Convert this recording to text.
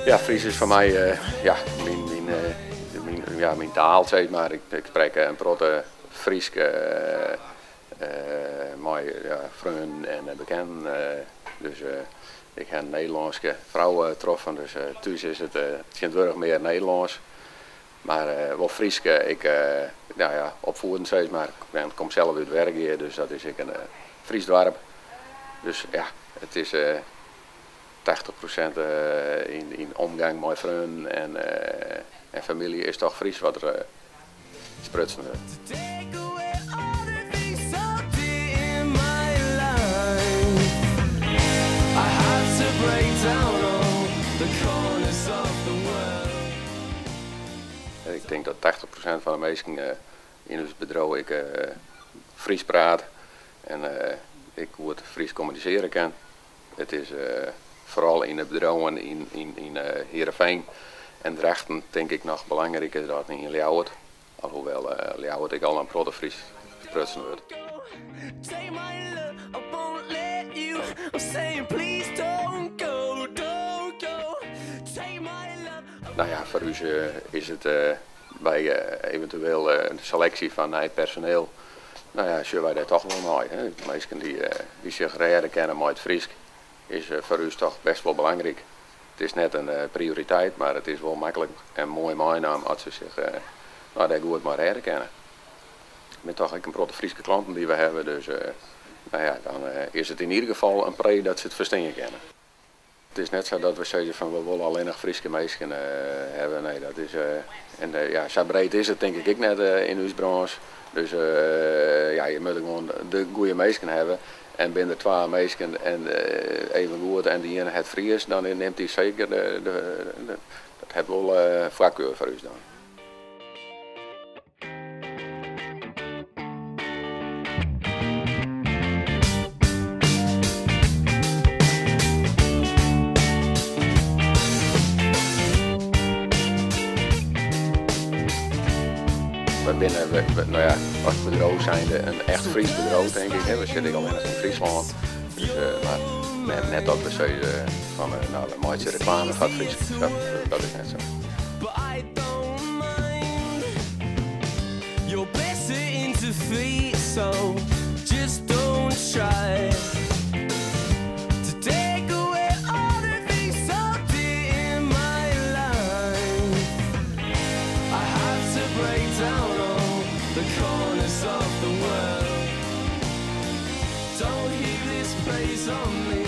Ja, Frysk is foar my ja, myn, ja, myn taal, sis mar. Ik sprek in protte Frysk mei, ja, freonen en bekenden. Dus ik ha in Nederlânske frou troffen, dus thús is it tsjintwurdich mear Nederlânsk. Mar wol Frysk, ik, no ja, opfieden, sis mar. Ik kom sels út Wergea, dus dat is ek in Frysk doarp. Dus ja, it is 80% yn omgong mei freonen en famylje is toch Frysk wat der sprutsen wurdt. Take away all the things so dear in my life. I have to break down all the corners of the world. Ik tink dat 80% fan de minsken yn ús bedriuw ek Frysk praat en ek goed Frysk kommunisearje kin. It is foaral yn de bedriuwen yn Heerenveen en Drachten tink ik noch belangriker dan yn Ljouwert. Alhoewol Ljouwert ek al in protte Frysk sprutsen wurdt. Take my love, I won't let you. I'm saying please don't go, don't go. Take my love. No ja, foar ús is it by eventueel de seleksje fan nij personeel, no ja, sjogge wy dêr toch wol nei. Hè. Minsken dy't sich rêde kinne mei it Frysk is foar ús toch bêst wol belangryk. It is net in prioriteit, mar it is wol maklik en moai meinaam as se sich, no, dêr goed mei rêde kinne. Met toch ek in protte Fryske klanten dy't we hawwe, dus no ja, dan is it yn ieder gefal in pre dat se it ferstean kinne. It is net sa dat we sizze fan we wolle allinnich Fryske minsken hawwe. Nee, dat is, en ja, sa breed is it tink ik ek net yn ús brânsj. Dus ja, je moatte gewoan de goede minsken hawwe. En binne der twa minsken en even goed en dy iene hat Frysk, dan nimt dy seker de, dat hat wol foarkar foar ús dan. Wy binne, no ja, as bedriuw zijnde in echt Frysk bedriuw, tink ik. Hè. We sitte allinnich yn Fryslân. Dus, mar net dat we sizze fan, no, we meitsje reklame foar it Frysk. Dat is net sa. But I don't mind. You're better in defeat, so just don't try to take away all the things so dear in my life. I have to break down all the corners of the world. Don't heap this place on me.